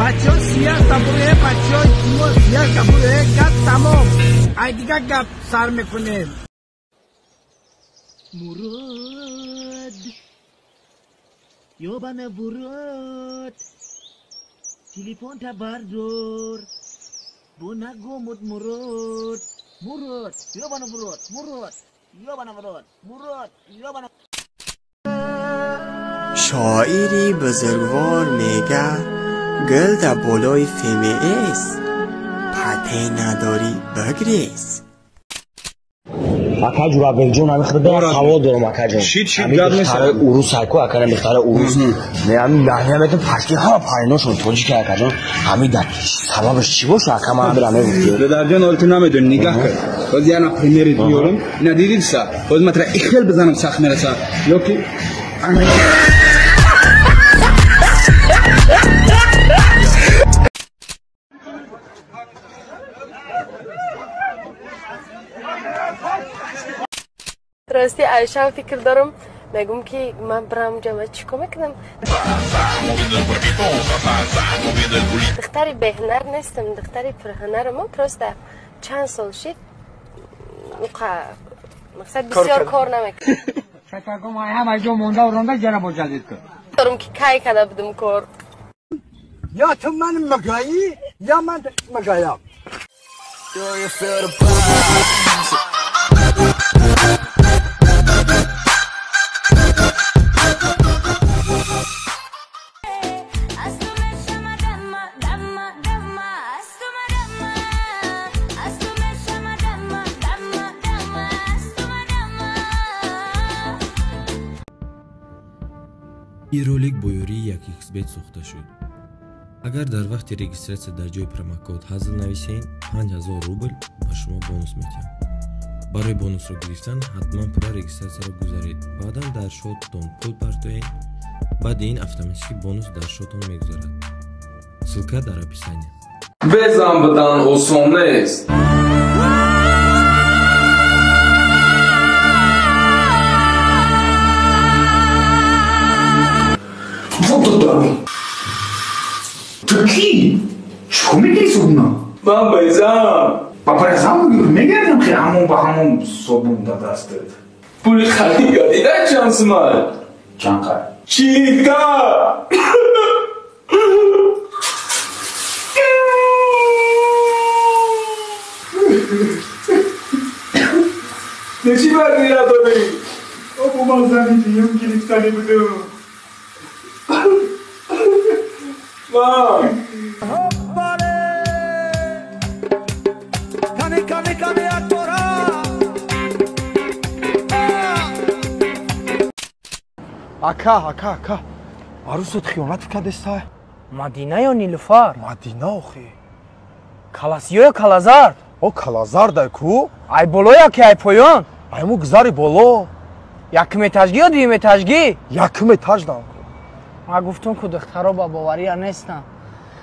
بچه ها سیاه تبوره، بچه ها ما سیاه تبوره. گپ تمام. ای دیگه گپ سر میکنیم. مراد یابن ورود تلفن تبردور بو نگو مراد مراد یابن ورود مراد یابن ورود مراد یابن. شاعری بزرگوار میگه گل در بالای فیمه است، پته نداری بگریز. ака Ҷурабекҷон, ҳами худо савол дорам, акаҷон. Ҳами духтарои урус айку, ака, духтарои урус. Не, ҳами наҳия пашти ҳама париношон тоҷика, акаҷон. Ҳами дар сабабаш чӣ боша, ака, ман ҳамира мегуфтӣ. Додарҷон, ҳол ту намедонӣ, нигаҳ кун. Боз яна примери биёрам. Ина дидӣ са? Боз ман тра ихел бизанам, сахт мераса. Ё ки Рости, айшам фикр дорам, мегум ки ман бирам ҷама чӣ кор мекунам? Духтари беҳунар нестам, духтари пурҳунарам. Просто чанд сол шид, уқа мақсад бисёр кор намекунам. Шакаргом ҳама ҷо монда уронда ҷара бо ҷадид кун. Дорам ки кай када будум кор. Я ту ман мегӯӣ, я ман мегӯям. Ин ролик бо ёрии 1xBet сохта шуд. Агар дар вақти регистратсия дар ҷои промокод ҳазл нависед, 5000 рубл ба шумо бонус медиҳам. Барои бонусро гирифтан ҳатман пурра регистратсияро гузаред. Баъдан дар шотон пул партоед. Баъди ин автоматически бонус дар шотон мегузарад. Ссылка дар описание. Безан будан осон нест. Ту кӣ? Чӣ мегирӣ собуна? Ман безам. Ба безам мегардам, ки ҳамон ба ҳамон собун да дастат. Пули харида дида чанд сумад? Чанд қад? Чилта. Нечи баргира дорӣ? Обу ман зани дуюм гирифтанӣ будум. Ака, ака, ака, арӯсот хиёнат кардеста? Мадина ё Нилуфар? Мадина охи. Каласиё ё Калазард? О, Калазардай ку? Ай боло ё ки ай поён? Айму гузари боло. Якум этажгӣ ё дуюм этажгӣ? Якум этаждан ку. Ман гуфтум ку духтаро ба бовария нестам.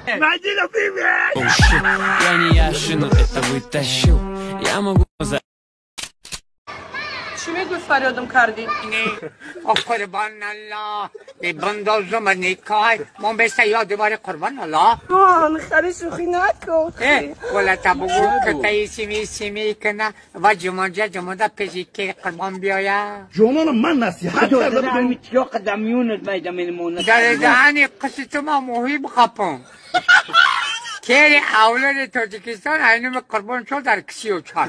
Мадина, привет! Я не Яшину это вытащил. Я могу за... Чӣ мегӯй, фарёдам кардӣ? О, қурбон Аллоҳ, бандозум никой, мон беста ёдувори қурбон Аллоҳ. Он хари шӯхӣ накун. Голата бугӯ китаи сими сими кина ва ҷумонҷа ҷумонда пеши ки қурбон биёя. Ҷононам, ман насиҳат карда будам. Дар даҳани қиси ту ма моҳӣ бихапам. Кери авлоди Тоҷикистон айнуми қурбон шуд дар кисиёча.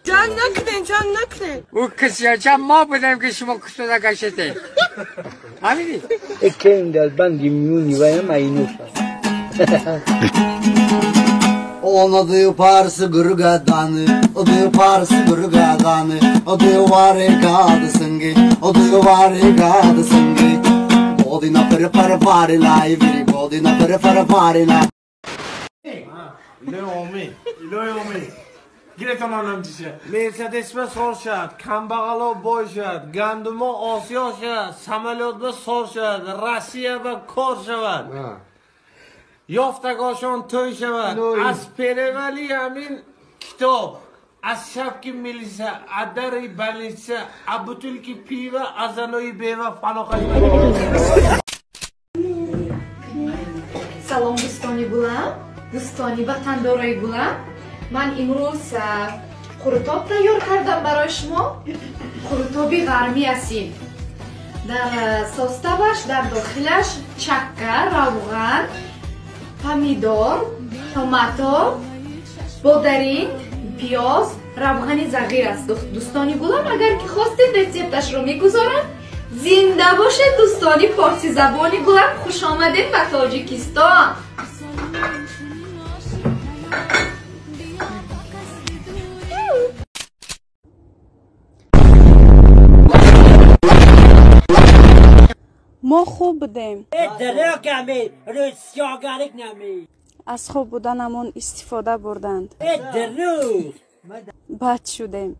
Ҷанг накунед, ҷанг накунед. Ӯ кисиёча мо будем ки шумо кисода гаштед. Фаҳмидӣ? Кен дар банди миёни ваям айнуша. Онаdı parsı gurgadanı, odu parsı gurgadanı, odu var gad sangi, odu var gad sangi. Godina per per var lai viri, godina per per var lai. Илои илои омин. Гиретон анам чиша. Мерседесма сор шад, камбағало бой шад, гандумо осиё шад, самолётба сор шад, Россияба кор шавад. Ёфтагошон тӯй шавад. Аз перевали ҳамин китоб, аз шабки милиса, аз дари больница, аз бутылки пива, аз занои бева фалоқат. Салом, дӯстони гулам, дӯстони ватандорои гулам. Ман имрӯз қурутоб тайёр кардам барои шумо. Қурутоби ғармӣ асил. Дар составаш, дар дохилаш чакка, равған, помидор, томато, бодаринг, пиёз, равғани зағир аст. Дӯстони гулам, агар ки хостед, рецепташро мегузорам. Зинда бошед, дӯстони форсизабони гулам, хуш омадед ба Тоҷикистон. Мо хуб будем. Аз хуб буданамон истифода бурданд. Бад шудем.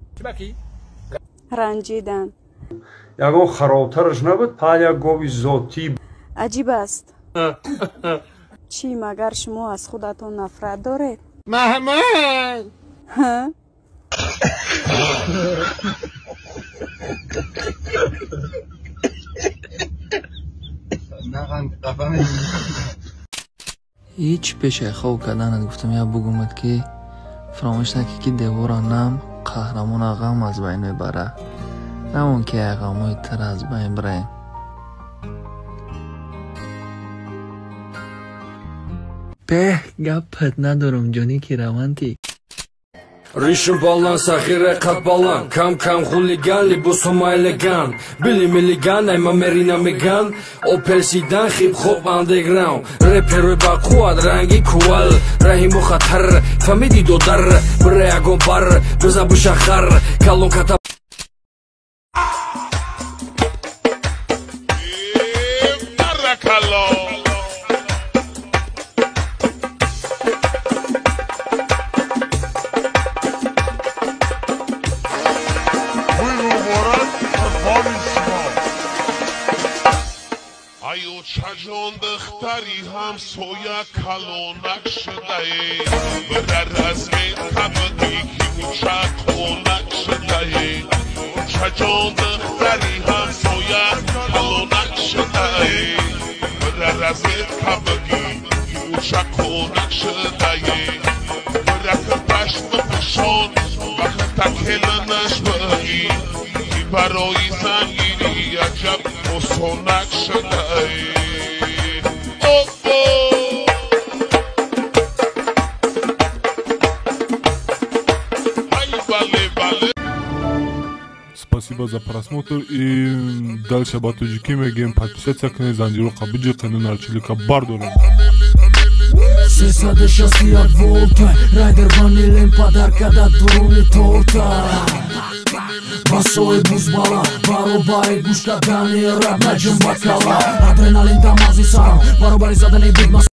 Ранҷиданд. Ягон харобтараш набуд, пал як гови зотӣ. Аҷиб аст. Чӣ, магар шумо аз худатон нафрат доред? Маҳмад! Ҳа? Ҳеҷ пешай хоб карданат гуфтам, я бугумад, ки фаромӯш накӣ, ки девора нам қаҳрамона ғам аз байн мебара, на он ки ай ғамҳои тара аз байн бираем. Беҳ, гапат надорам, ҷонӣ, ки романтик. Ришим балан, сағире қад балан, кам кам хулиган, либосома элеган, били милиган, айма мерина меган, Опел седан, хип хоп андеграунд, реперои бақувват, ранги кувал, раҳиму хатар, фамиди додар, бира ягон бар, бизан бушахар, калон ката. Чаҷон духтари ҳамсоя калонак шудае, бира разведка бидӣ, ки уча қонак шудае. Чаҷон духтари ҳамсоя калонак шудае, бира разведка бидӣ, ки уча қонак шудае. Бира кирташ бипӯшон ва кирта келинаш бигӣ, ки барои зангирӣ аҷаб осонак шудае. Спасибо за просмотр и дальше ба тоҷикӣ мегӯем: подписаться кунед, занҷироқа биҷиқену нарчилика бардорем. 361 волта, райдер ванилем подарка да дуруни торта. Басои бузбала, баробари гӯш кардани раб наҷум ба кала. Адреналин дамази сарам, баробари задани бигма.